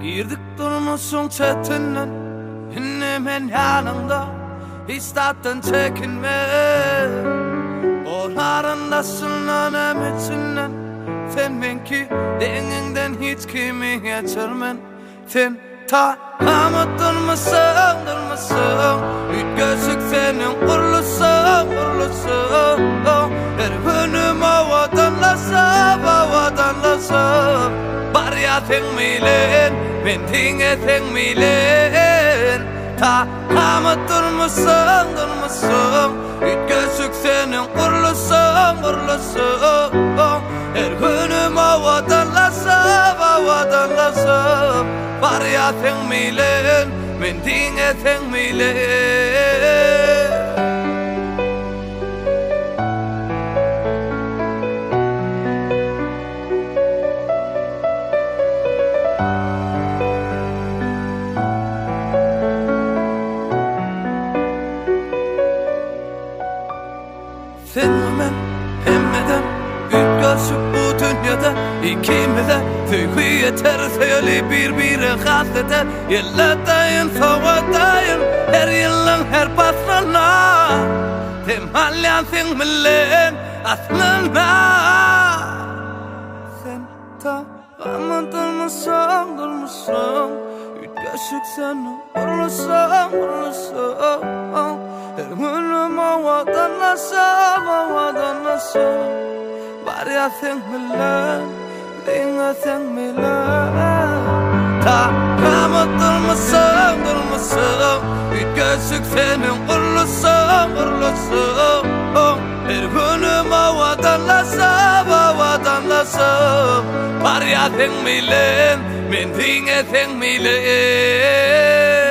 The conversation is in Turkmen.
Girdik durmuşyň çetinden, Indi men ýanyňda, hiç zatdan çekinme. Olaryn daşyndan hem içinden, Sen meňki, deňiňden hiç kimi geçirmen. Sen tagamy durmuşyň, durmuşyň, Üýtgeşik seniň gurluşyň, gurluşyň. Her günüm owadanlaşyp, owadanlaşyp, Barýar seň bilen, men diňe seň bilen. Tagamy durmuşyň, durmuşyň, Üýtgeşik seniň gurluşyň, gurluşyň. Her günüm owadanlaşyp, owadanlaşyp, Barýar seň bilen, men diňe seň bilen. Sen we men hemmeden üýtgeşik bu dünýede Ikimize söýgi ýeter söýeli bir-bire has eder Ýelledeýin sowadeýin her ýylyň her paslynda Dem alýan seň bilen aslynda Sen Gamdan durmuşam, durmuşam Üýtgeşik seniň gurluşyň, gurluşyň Her günüm owadanlaşyp, owadanlaşyp Barýar seň bilen, diňe seň bilen Tagamy durmuşam, durmuşam Üýtgeşik seniň gurluşyň, gurluşyň Her günüm owadanlaşyp, owadanlaşyp Barýar seň bilen, men diňe seň bilen.